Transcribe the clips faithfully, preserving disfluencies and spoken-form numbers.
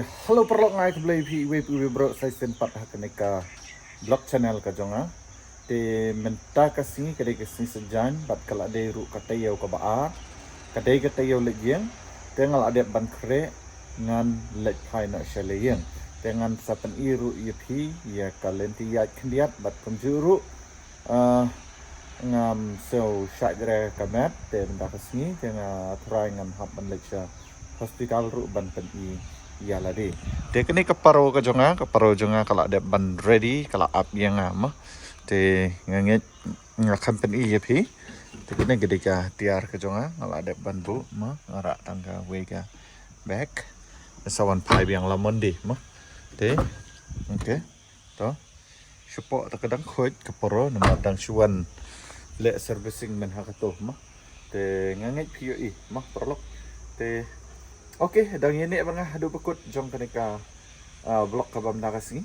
Hello paralok, nga ai khublei ïa phi iwei pa iwei baroh sa shisien pat ha kane ka vlog channel ka jong nga. Te mynta ka sngi ka dei ka sngi Saitjaiñ bad ka la dei ruh ka taïew kaba ar. Ka dei ka taïew leit ïing. Te nga la dep ban khreh ngan leit phai noh sha la ïing. Te ngan sa pyni ruh ïa phi ïa ka lynti ïaid khyndiat bad kumjuh ruh, ah, ngam siew shait re ka met, te mynta ka sngi te nga tharai ngan hap ban leit sha hospital ruh ban pyni ïa lade. Te kane ka paro ka jong nga, ka paro jong nga ka la dep ban ready, ka la ap ïa nga mo. Te nga ngeit nga kham pyni ïa phi. Te kane ka dei ka tiar ka jong nga, nga la dep ban buh mo, nga rah tang kawei ka bag. Sa wan phai biang la Monday mo. Te, okay. To. Shapoh te ka dang khuid ka paro namar dang shu wan leh servicing mynha kato mo. Te nga ngeit phi ïohi mo paralok. Te, okay, dang ïa ne ba nga haduh ba kut jong kane ka, ah, vlog kaba mynta ka sngi.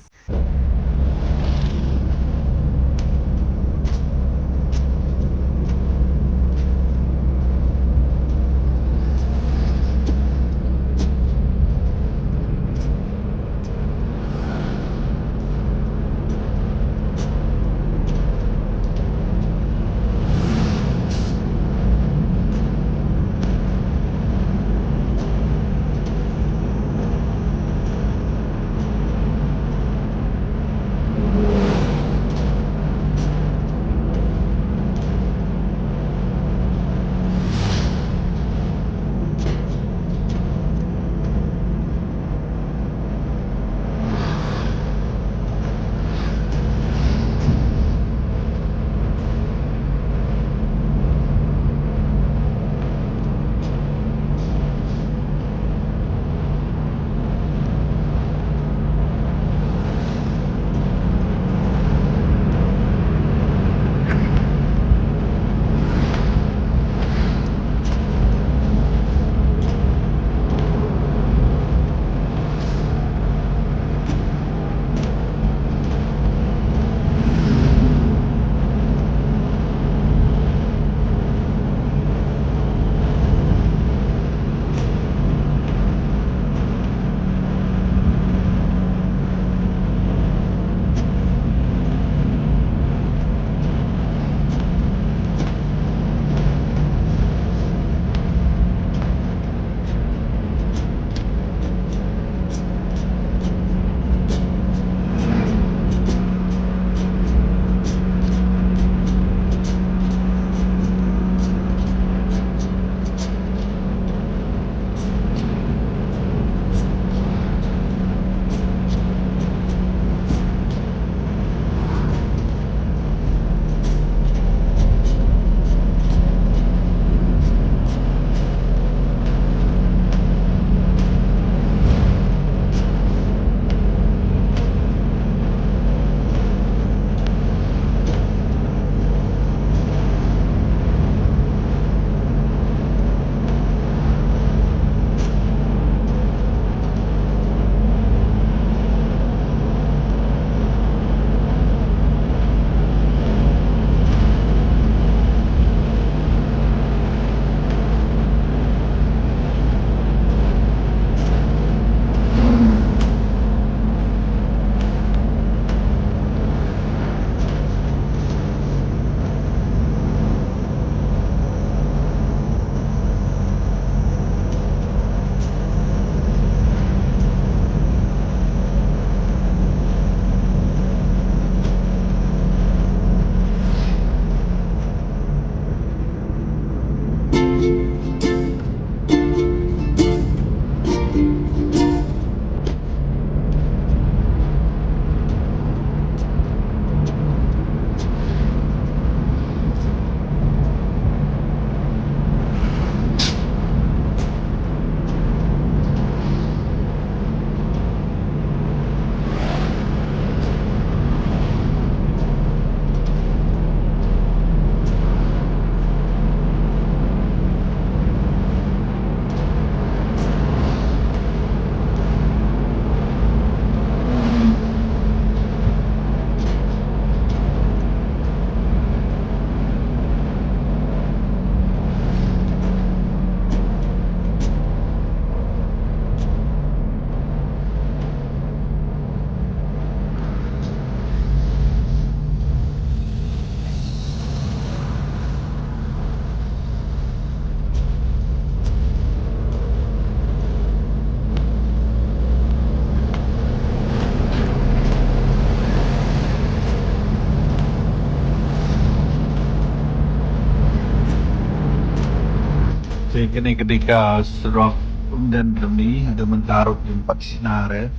Te kane ka dei ka surok Umden jong ngi, haduh mynta ruh ngim pat shna re.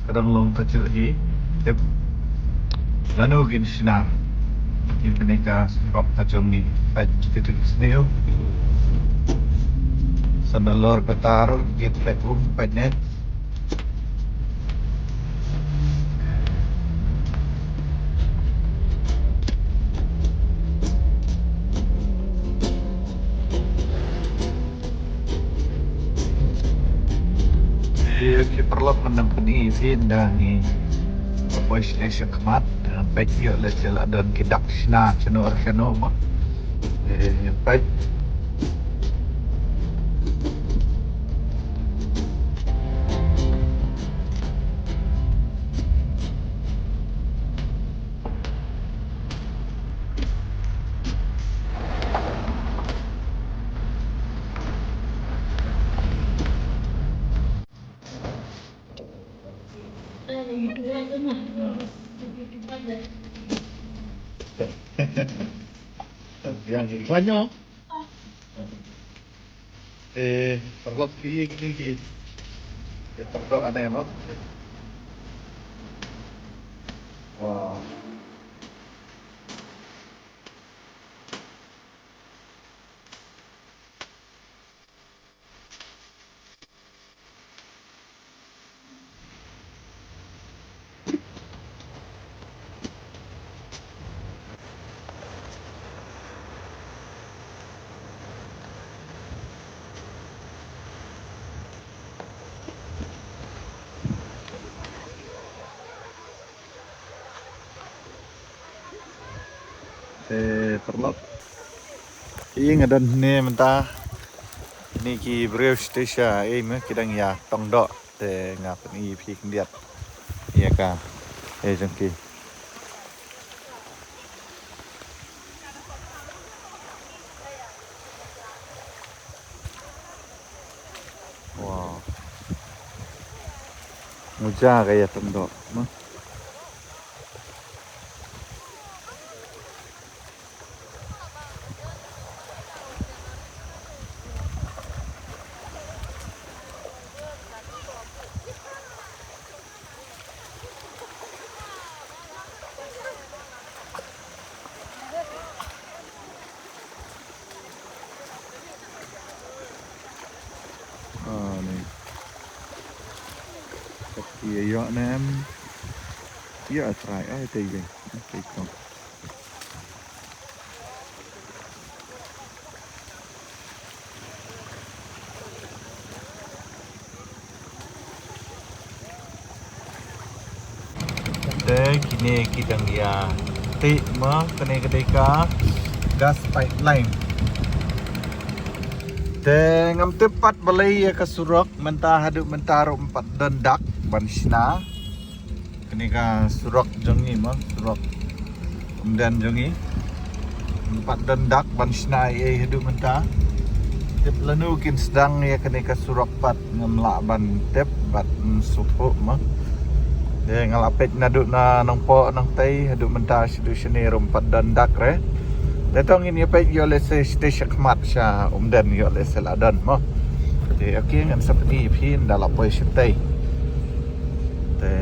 Ka dang long kajuh hi. Tip lano kin shna. Te kane ka surok ka jong ngi. Peit kajuh sniew. Sa nalor kata ruh ngin peit um peit ne. Ïa ki paralok, mynta pyn-i ïa phi ynda ngi poi sha, sha khmat, eh, peit ïoh lehse la don ki dak shna shano shano mo. Eh, peit. Yang banyak. Eh, paralok, ki, ki, ki. Ki paralok ane mo. Wah. Te paralok, ïa nga don hangne mynta. Kine ki briew sha station, eh, me ki dang ïa tong doh. Te nga pyn-i ïa phi khyndiat ïa ka, eh, jong ki. Wow. Muja ka ïa tong doh mo. Ah, ni. Ïa ïoh ne em. Ïa trai ai te ïeng. Te kong. Te kine ki dang ïa tih ma kane ka dei ka gas pipeline. Te ngam tip pat balei ïa ka surok mynta haduh mynta ruh ym pat don dak ban shna. Kane ka surok jong ngi mo, surok Umden jong ngi. Ym pat don dak ban shna ei ei haduh mynta. Tip lano kin sdang ïa kane ka surok pat ngam lah ban tip bad ym sngewthuh mo. Te nga la peit naduh na Nongpoh Nongtei haduh mynta shaduh shane ruh ym pat don dak re. Te to ngin ïa peit ïoh lehse shatei shakhmat sha Umden ïoh lehse la don mo. Te okay ngan sa pyni ïa phi ynda la poi shatei. Te.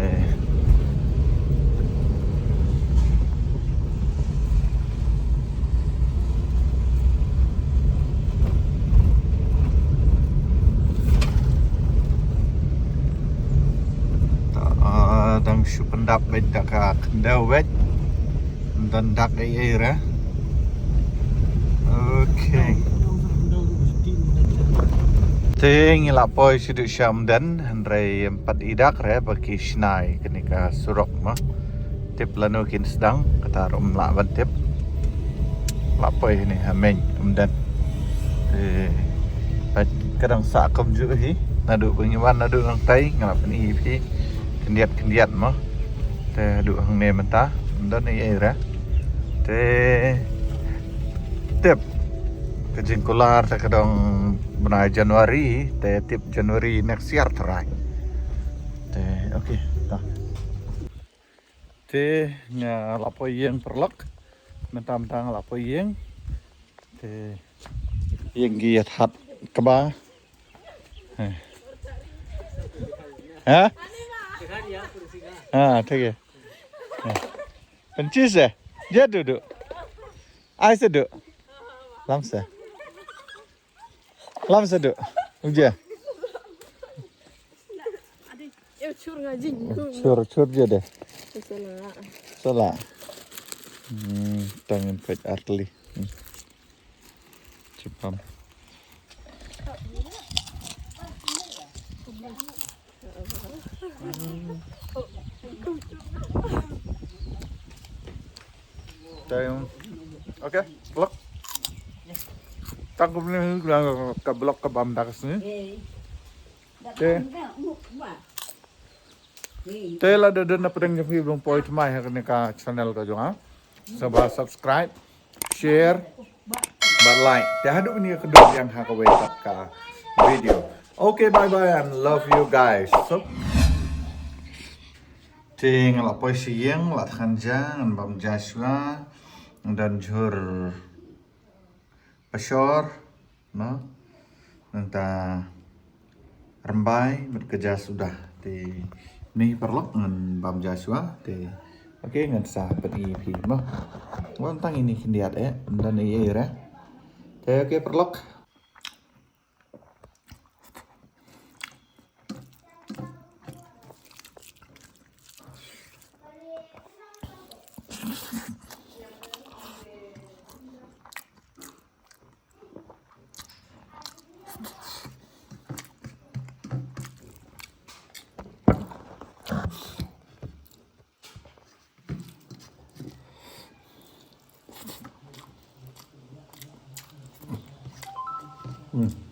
Ta, ah, dang shu pyndap beit da ka khyndew beit. Ym don dak ei ei re. Okay. Te ngi la poi shaduh sha Umden, hynrei ym pat i dak re ba ki shna ei kane ka surok mo. Tip lano kin sdang, kata ruh ym lah ban tip. La poi hangne ha main Umden. Te peit ka dang sah kumjuh hi, naduh ba ngi wan naduh Nongtei, nga la pyni ïa phi khyndiat khyndiat mo. Te haduh hangne mynta ym don ei ei re. Te tip ka jingkular te ka dang bnai January, te tip January next year trai. Te okay, ta. Te nga la poi ïing paralok. Mynta mynta nga la poi ïing. Te ïing ki ïa that. Kaba. Ha? Ha, thik hai. Ha. Pynchis eh. Jia du du. Ai sa du. Lam sa. Lam sa du. Uje. Chur chur je de. Sala. Hmm, tang in pek artli. Hmm. Chipam. Tang. Okay, vlog. Tang kumne ka vlog ka bam dak sini. Te. Te lada don na pdeng jong phi ba poi thymmai ha kane ka channel ka jong nga. Sa ba subscribe, share, bad like. Te haduh kane ka duk ïa nga ha kawei pat ka video. Okay, bye bye and love you guys. So, te nga la poi sha ïing, la thngan ja, ngan bam ja shuwa, ngan don jhur pashor, no? Nangta rymbai bad ka ja suda. Te ni paralok ngan bam ja shuwa. Te okay, ngan sa pyni ïa phi mo. Wan tang ini khyndiat eh, nda ni ïa re. Te okay paralok. Hmm.